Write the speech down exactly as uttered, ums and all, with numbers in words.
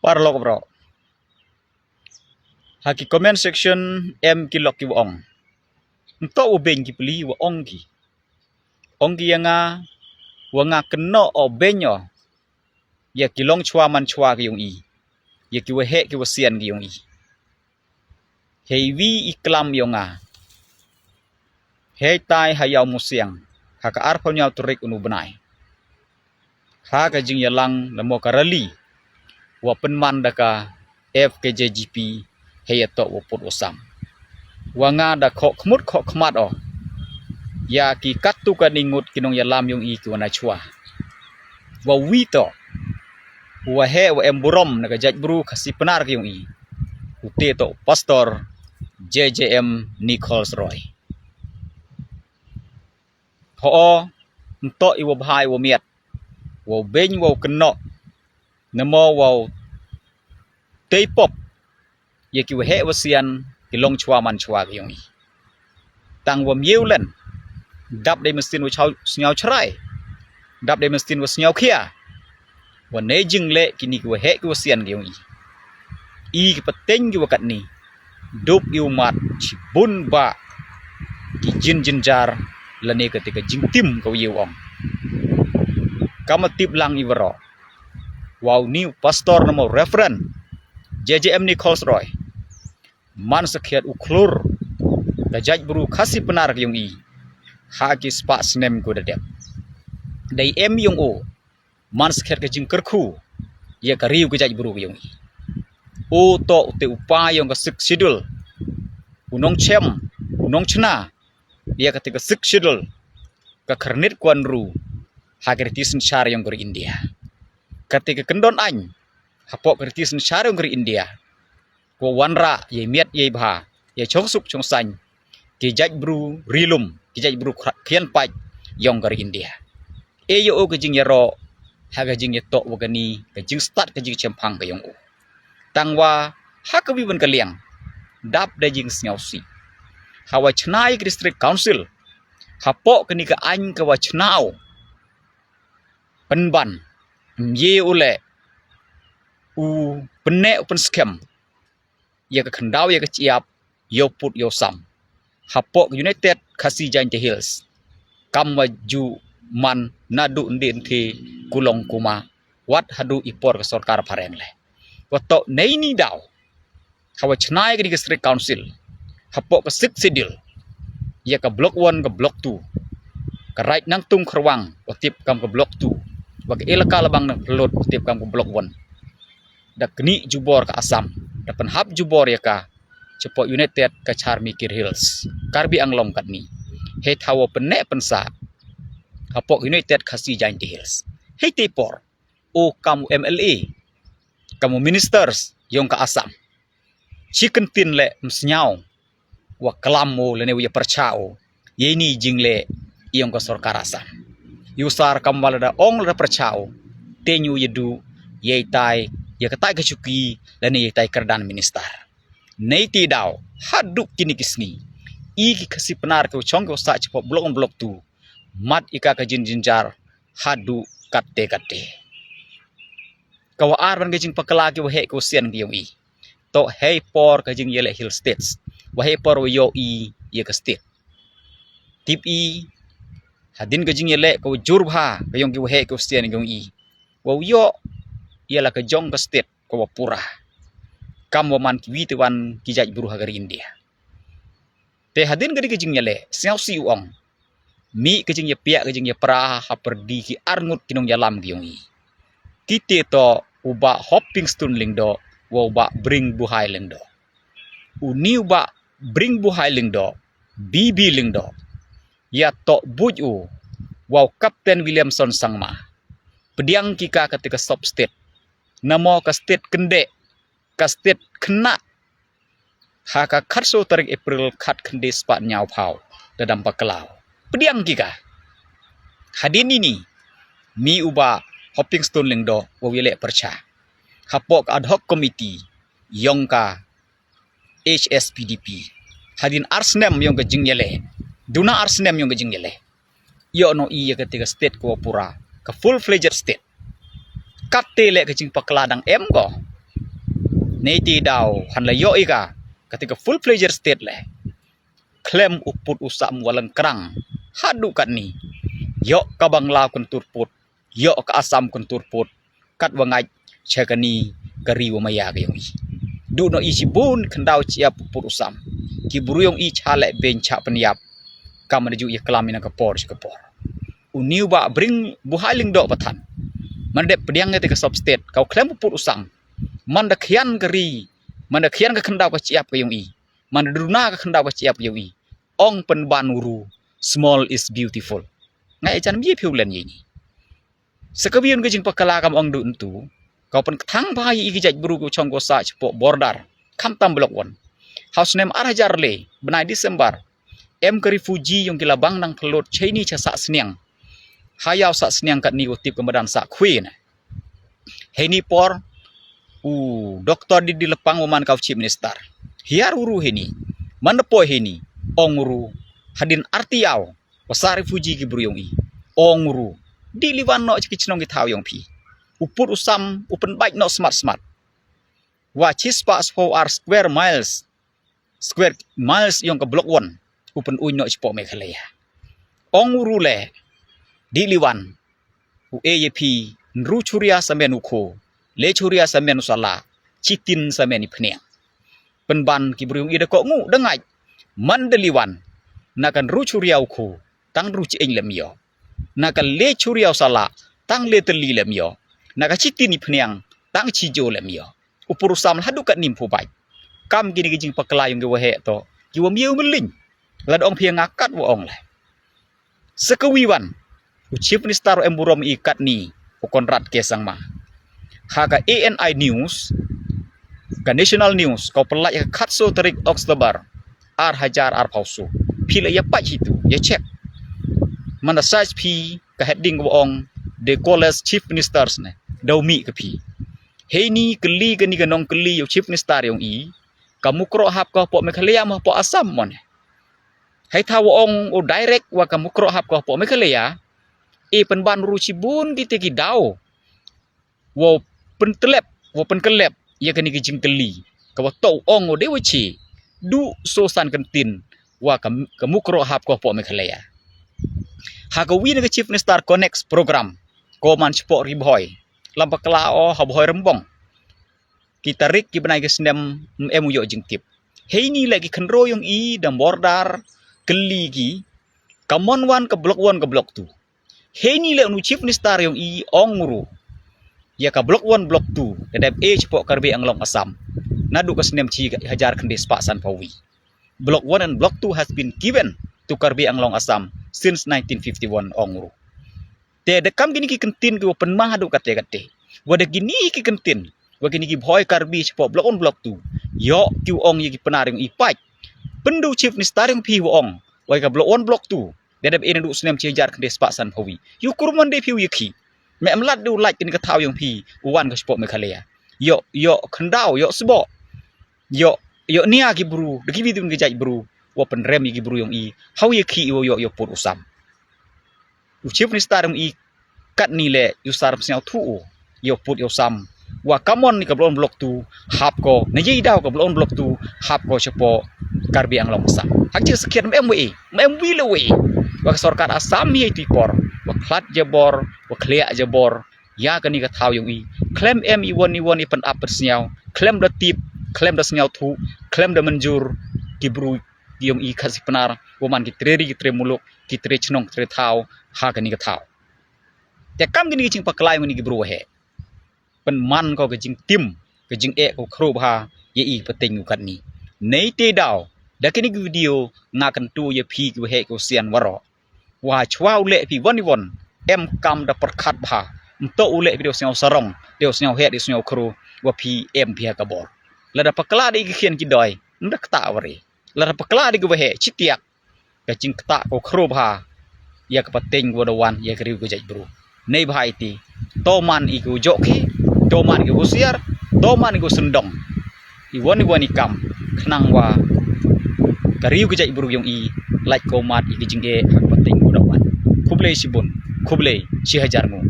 Paralok bro. Ha ki comment section em ki lok ki wa ong. Nto wa beng ki pli wa ong ki. Ong ki ya nga, wa nga keno o beng o. Ya ki long chwa man chwa ki yong i. Ya ki wa heh ki wa sian ki yong i. Hei wi i klam yong nga. Hei tai ha yaw musiang. Ha ka arphew nyaw tarik unu bnai. Ha ka jingyalang namo ka rally. Wa pynman da ka F K J G P hei ya tok wa put wa sam. Wa nga da khok khmut khok khmat o. Ya ki katu ka ningut ki nong yalam yong i ki wa na chwa. Wa wi tok. Wa heh wa em burom na ka jait bru Khasi Pnar ki yong i. U te tok pastor J J M Nichols Roy. Ho o, nto i wa bha i wa miat. Wa beng wa keno. Namo wa tei pop. Ya ki wa heh wa sian ki long chwa man chwa ki yong i. Tang wa miew len. Dap dei mestin wa snyaw chrai. Dap dei mestin wa snyaw khia. Wa nei jingleh kini ki wa heh ki wa sian ki yong i. I ki pateng ki wa katni. Dup i u mat chibun ba ki jin jinjar lane ka te ka jingtim ka wa i u ong. Kama tip lang i waro. Wow ni u pastor namo Reverend J J M Nichols Roy. Man sakhiat u khlur ka jait bru Khasi Pnar ki yong i. Ha ki spah snem ku da dep. Dei em yong u. Man sakhiat ka jingkyrkhu. Ya ka riu ka jait bru ki yong i. U tok u te u pa yong ka Sixth Schedule. U nong chem, u nong chna. Ya ka te ka Sixth Schedule. Ka kharnit kwan ru. Ha ka riti synshar yong ka ri India. Ka te ka kyndon ain. Hapoh ka riti synshar yong ka ri India. Ko wanrah, ya miat ya bha, ya chong suk chong sain. Ki jait bru rilum, ki jait bru khian pait, yong ka ri India. E yo o ka jing ya ro, ha ka jing ya tok wa kani, ka jing start ka jing chempang ka yong o. Tang wa, ha ka wi wan ka liang, dap da jing snyaw si. Ha wa chnai ka District Council, hapoh kani ka ain ka wa chnaw. Pynban, mye u le, u pynne u pynskhem. Ya ka khandaw ya ka chiap, yow put yow sam. Hapoh United Khasi Jaintia Hills. Kam wa ju man nadu ndi nthi kulong kuma. Wat hadu i por ka sorkar phareng le. Wa tok nei ni daw. Ha wa chnai ka District Council. Hapoh ka Sixth Schedule. Ya ka Block One ka Block Two. Ka Raid Nangtung Kharwang, wa tip kam ka Block Two. Wa ka Elaka Labang Nangpylut, wa tip kam ka Block One. Da kni jubor ka Assam, da pynhap jubor ya ka, chapoh United ka Charmi Kir Hills, Karbi Anglong katni. Hei thawa pynne pynsa, hapoh United Khasi Jaintia Hills. Hei te por, o kam u M L A, kam u ministers, yong ka Assam. Chi kyntin le msnyaw, wa klam o lane wa ya pyrcha o. Yei ni jingle yong ka sorkar Assam. Yu sar kam wa lada ong lada pyrcha o. Te nyu ya du, yei tai, ya ka tai ka chuki, lane yei tai kyrdan minister. Nei ti daw, haduk kini ki sngi. I ki Khasi Pnar ki chong ki sa chapoh Block One Block Two. Mat i ka ka jin jinjar, hadu katte katte. Ka wa ar ban ka jingpakla ki wa heh ki wa sian ki yong i. Tok hei por ka jing yeleh Hill States. Wa hei por wa yo i ya ka state. Tip i, hadin ka jing yeleh ka wa jur bha, ka yong ki wa heh ki wa sian ki yong i. Wa yo, ya la ka jong ka state, ka wa pura. Kam wa man ki wi te wan ki jait bru ha ka ri India. Te hadin ka di ka jing yeleh, snyaw si u ong. Mi ka jing ya piak ka jing ya pra, ha pyrdi ki arngut ki nong yalam ki yong i. Ki te to u ba Hopingstone Lyngdoh, wa u ba Bring Buhai Lyngdoh. U ni u ba Bring Buhai Lyngdoh, B B Lyngdoh. Ya tok buj u, wa u Captain Williamson Sangma. Pdiang ki ka ka te ka sub state. Namo ka state kende, ka state kena. Ha ka khatso tarik April khat khyndai spah nyaw phaw. Da dam paklaw. Pdiang ki ka. Hadin ini. Mi u ba Hopingstone Lyngdoh wa wi leh pyrcha. Hapoh ka ad hoc committee. Yong ka H S P D P. Hadin ar snem yong ka jing yeleh. Duna ar snem yong ka jing yeleh. Yo no i ya ka te ka state ko pura. Ka full fledged state. Katte le ka jing pakla dang em ko. Nei te daw han la ïoh ïa ka, kata ka full fledged state leh. Khlem u pud u sam wa lyngkrang haduh katni. Ïoh ka Bangla kyntur pud, ïoh ka Assam kyntur pud, kat wa ngait cha kani ka ri wa maya ka yong i. Duh noh i shibun khyndaw chi ap u pud u sam. Ki bru yong i cha leh beiñ cha pynïap. Kam da ju ïa klam ina ka por cha ka por. U niu ba bring buhai lyngdoh pathan. Man dep pdiang ïa te ka sub state, ka u khlem u pud u sam. Man da khian ka ri, man da khian ka khyndaw ka chi ap ka yong i. Man da duna ka khyndaw ka chi ap ka yong i. Ong pynban u ru, small is beautiful. Ngai jan mi phiu len ïa ni. Sa ka biun ka jingpakala kam ong du ntu. Ka u pynthang ba i ki jait bru ka u chong ko sa chapoh border. Kham tam block one. Ha u snem ar hajar le, bnai December. Em ka refugee yong ki la bang nang phlot cha ini cha Sah Sniang. Ha ïa u Sah Sniang katni u tip ka madan Sah Khwi na. Heini por, u Doktor D D Lapang wa man ka u Chief Minister. Hiar u ru heini. Man da poi heini, ong u ru, hadien arti ïaw, wa sa refugee ki bru yong i. Ong u ru, dih liwan noh cha ki chnong ki thaw yong phi. U pud u sam, u pynbait noh smat smat. Wa chispah spah ar square miles, square miles yong ka block one, u pynuñ noh chapoh Meghalaya. Ong u ru le, dih liwan, u A P, nru churia samen u kho, le churia samen u sala, chitin samen i phniang. Pynban ki bru yong i da kohnguh da ngait, man da liwan, na ka nru churia u kho, tang nru chi eng lem ïoh. Na ka le churia u sala, tang le tylli lem ïoh. Na ka chitin i phniang, tang chi jo lem ïoh. U pud u sam haduh katni ym phu bait. Kam kini ki jingpakla yong ki waheh to, ki wa miaw mylliñ. Lada ong phi nga kat wa ong leh. Sa ka wi wan, u Chief Minister u em burom i katni, u Conrad K Sangma. Ha ka A N I News, ka National News, ka u pynlait ha ka khatsaw tarik October, ar hajar arphaw saw. Phi la ïa pait hitu, ïa check. Man da search phi, ka heading ka wa ong, The Coalesced Chief Ministers ne, daw mih ka phi. Heini kylli kani ka nongkylli ïa u Chief Minister yong i, ka mukroh hap ka hapoh Meghalaya mo hapoh Assam mo ne. Hei thaw wa ong u direct wa ka mukroh hap ka hapoh Meghalaya, i pynban ru chibun kite ki daw. Wa pyntlep, wa pynkyllep, ïa kani ki jingkylli. Ka wa toh ong u dei wa chi, du so san kyntien, wa ka, ka mukroh hap ka hapoh Meghalaya. Ha ka wi na ka Chief Minister Connects Program, ko man chapoh Ri Bhoi, lam pakla o ha Bhoi Rymbong. Ki tarik ki bnai ki snem, em u ïoh jingtip. Heini le ki khynro yong i da border, kylli ki, ka mon wan ka block one ka block two. Heini le u Chief Minister yong i ong u ru. Ïa ka block one block two, da dep e chapoh Karbi Anglong Assam. Naduh ka snem chi hajar khyndai spah san phaw wi. Block one and block two has been given to Karbi Anglong Assam since nineteen fifty-one ong u ru. Te da kam kini ki kyntien ki wa pynmah haduh kate kate. Wa da kini ki kyntien, wa kini ki Bhoi Karbi chapoh block one block two. Ïoh ki wa ong ïa ki Pnar yong i pait. Pyndu Chief Minister yong phi wa ong, wa ïa ka block one block two. Da dep e naduh snem chi hajar khyndai spah san phaw wi. Ïa u krum man de phi u ïa ki. Me em lad de u lait kani ka thaw yong phi, u wan ka chapoh Meghalaya. Ïoh, ïoh khyndaw, ïoh sboh. Ïoh, ïoh nia ki bru, da ki bidun ki jait bru, wa pynrem ïa ki bru yong i, haw ïa ki i wa ïoh, ïoh pud u sam. U Chief Minister yong i katni le, ïa u sar sñiaw thu u, ïoh pud ïoh sam. Wa ka mon ni ka block one block two, hap ko, na ye i daw ka block one block two, hap ko chapoh Karbi Anglong Assam. Hak chi sakhiat me em wi, me em wi le wi. Wa ka sorkar Assam hi tu i por, wa khlad jabor, wa khliah jabor, ïa kani ka thaw yong i. Khlem em i wan i wan i pynap pynsñiaw. Khlem da tip, khlem da sñiaw thu, khlem da mynjur, ki bru yong i Khasi Pnar, wa man ki tre ri ki tre muluk, ki tre chnong ki tre thaw, ha kani ka thaw. Te kam kini ki jingpakla yong kini ki bru waheh. Pynman ko ka jingtim, ka jingeh ko khro bha, ïa i pateng u katni. Nei te daw, da kini ki video, nga kyntu ïa phi ki waheh ki wasian waroh. Wa chwa u leh phi wan i wan, em kam da pyrkhat bha. Nto u leh phi dei u sñiaw sarong, dei u sñiaw heh, dei u sñiaw khro, wa phi em phi ha ka bor. Lada pakla dei ki khian ki doi, nda kta wari. Lada pakla dei ki waheh, chitiak. Ka jingkta ko khro bha, ïa ka pateng wa da wan, ïa ka riw ka jait bru. Nei bha iti, to man i ko jok ki, to man i ko husiar, to man i ko sendong. I wan i wan i kam, khnang wa ka riw ka jait bru yong i, lait ko mat i ka jingeh ha ka pateng u da wan. Khublei shibun, khublei shi hajar nguh.